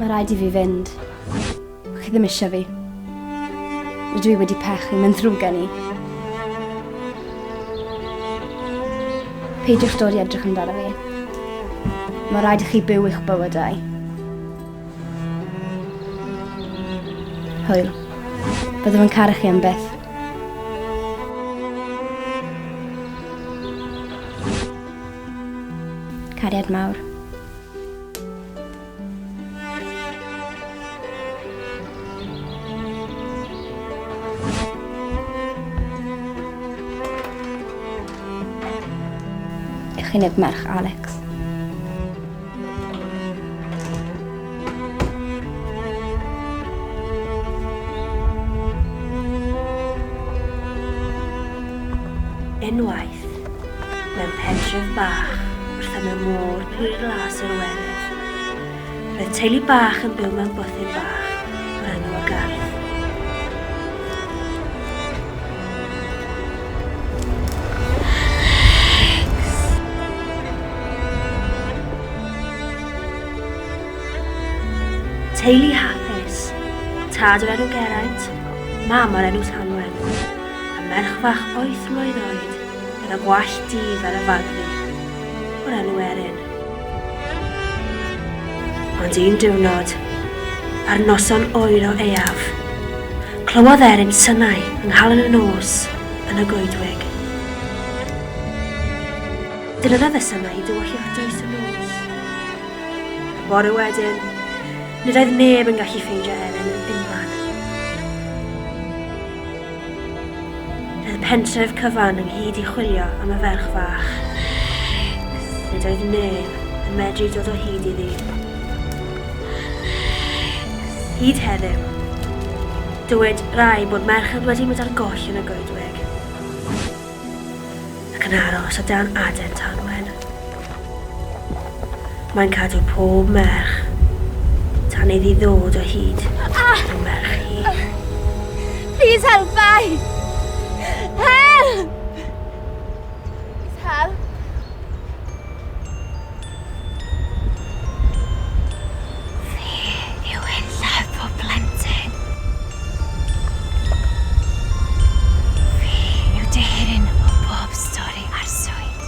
Mae rhaid i fi fynd. Chi ddim eisiau fi. Rydw i wedi pechu, mae'n ddrwg gen i. Peidiwch dod i edrych amdano fi. Mae rhaid i chi byw eich bywydau. Hwyl. Byddaf yn caru chi am byth. Cariad mawr. Ych chi'n merch Alex. Unwaith, mewn pentref bach wrth ymyl môr pur glas yr Iwerydd, roedd teulu bach yn byw mewn bwthyn bach o'r enw y Gardd. Teulu hapus, tad o'r enw Geraint, mam o'r enw Tanwen, a merch fach wyth mlwydd oed gyda gwallt du fel y fagddu, o'r enw Erin. Ond un diwrnod, ar noson oer o aeaf, clywodd Erin synau yng nghalon y nos yn y goedwig. Dyna y synau i dywyllwch dwys y nos. Y bore wedyn, nid oedd neb yn gallu ffeindio Erin yn unman. Roedd y pentref cyfan ynghyd i chwilio am y ferch fach. Nid oedd neb yn medru dod o hyd iddi. Hyd heddiw, dywed rai bod merched wedi mynd ar goll yn y goedwig. Ac yn aros o dan aden Tanwen. Mae'n cadw pob merch tan iddi ddod o hyd i'w merch hi. Please help I! Help! Please help! Fi yw hunllef pob plentyn. Fi yw dyhiryn o bob stori arswyd.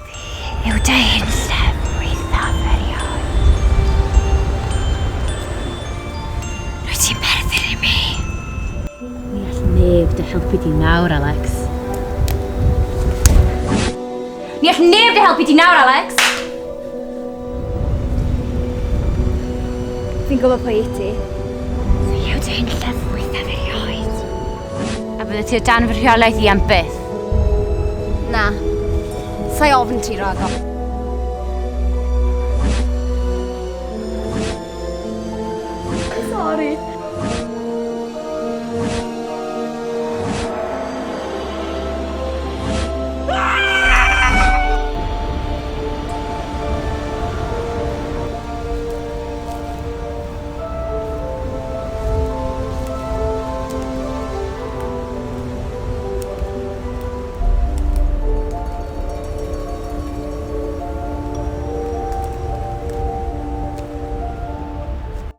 Fi yw dy hunllef waethaf erioed. Rwyt ti'n perthyn i mi. Ni all neb dy helpu di nawr, Alex. Ni all neb dy helpu di nawr, Alex! Fi'n gwybod pwy wyt ti. Fi yw dy hunllef waethaf erioed. A bydde ti o dan fy rheolaeth i am byth. Na. Sa'i ofn ti ragor. Sori.